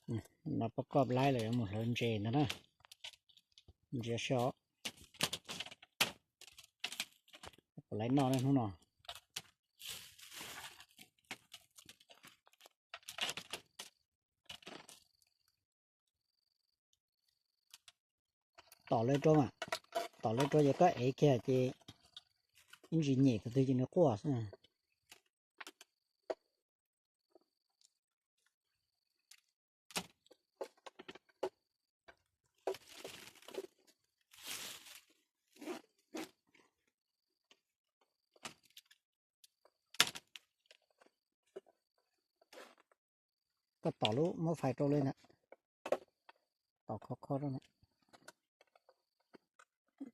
No poj koj laib lawm, yuav mus hlawv ntses ntag na. Ntsia seb os, puas laib noj ne hnub no. Tom lawv rau mas, tom lawv rau ces koj ev kiag ces ib ntsis nyem tus twg ces nws quaj xwb. Koj tom lub muab fais rau li ntawd, tom khov kho rau na.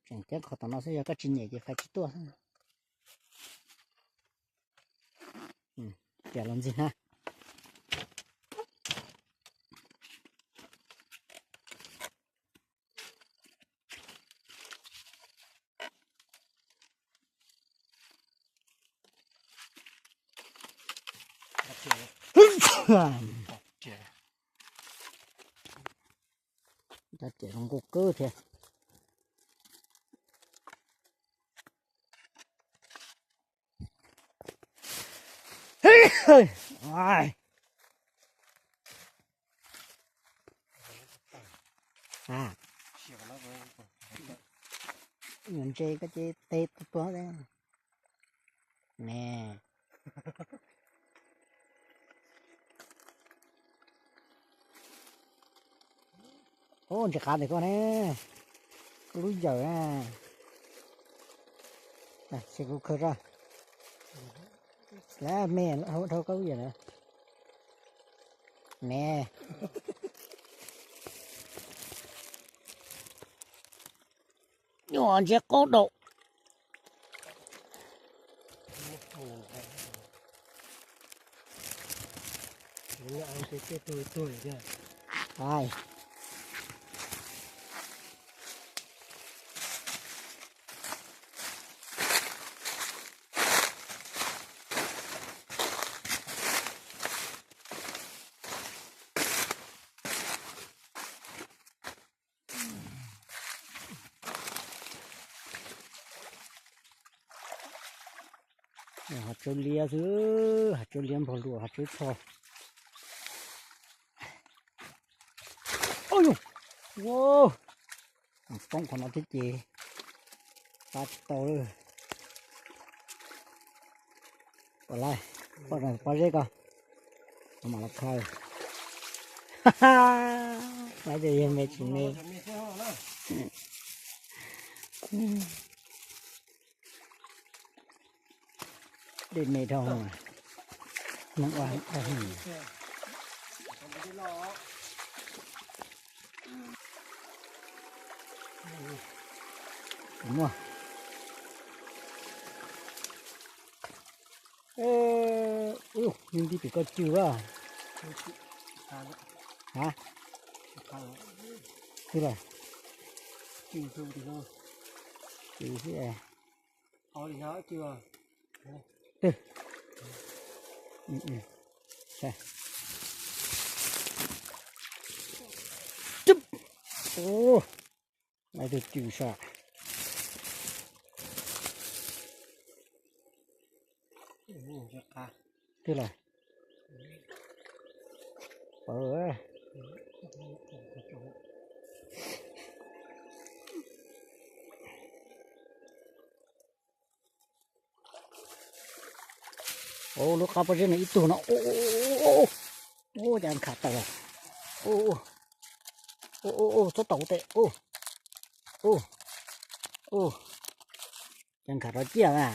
Tseem ceeb qhov tom no xwb, yog koj tsis nyem ces fais tsis tuaj xwb. Tiam los ntxig na. Cov riam zoo nkauj kawg thiab. Nyuam ntses koj ces teb tuag tuag ne. Ub, ntses qav ntawm koj ne, koj lub yawm na. Ces kuv khaws rau. Lab me dhau koj lub yawm na. Me. Nyuam ntses qaub daum. Hav tsawb liab xwb, hav tsawb liab npog luas hav tsawb tsho. Ua, poob qhov no thiab ces pab tsis tau lawm. Pom lawm, pom zeb ko, mam los khaws. Lawv tias yog me tsis me. Dej me dhau, neeg ua heev. Muaj. Ub, me ntij pem koj cw a. Ha, twg lawm? Cw xwb. Ub, lawv tus cw sas. Twg lawm? Ub, lub qab pob zeb no ib tug no. Ub, cas nkhav tawm lawm. Ub, txhob tau tes. Ub, ub, cas nkhav rov ciaj na.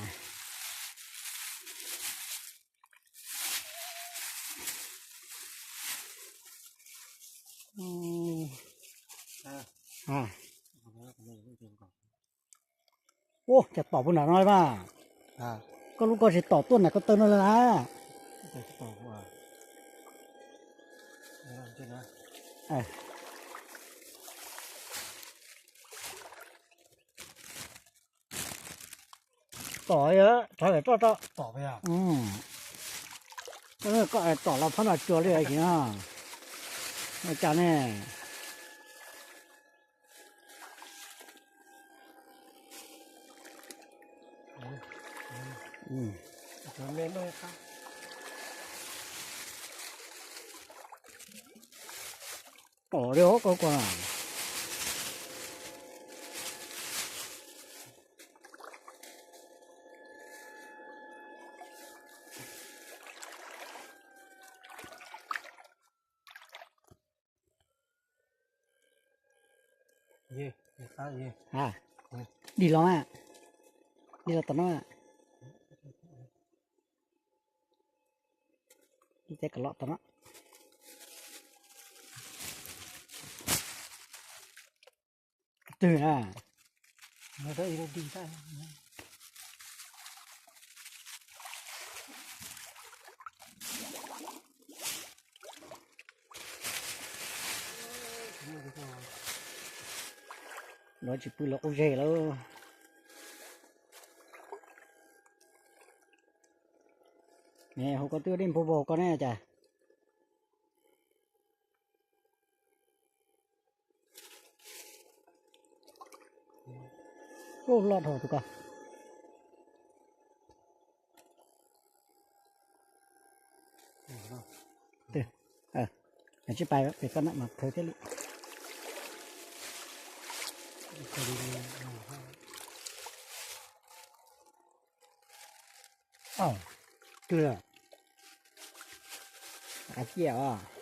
Ub, cas tom puag nram no mas. Koj lub koj tsis tom tuaj nram koj taw no lawm na. Tom, rov tom tom. Koj tom los phab no tsuas li no. Ua cas ne? Pom li hauv ko ko. Dig los, dig los tom no. Dig tej kom lom tom no. Twg na? Lawv tsis pw los quj zes lawm. Hauv ko twb dej npog vog ko ne cas. Ub, loj dhau tus ko. Tsis pais pem koj na mas khaws thiaj li. Twg? Qab ciaj os.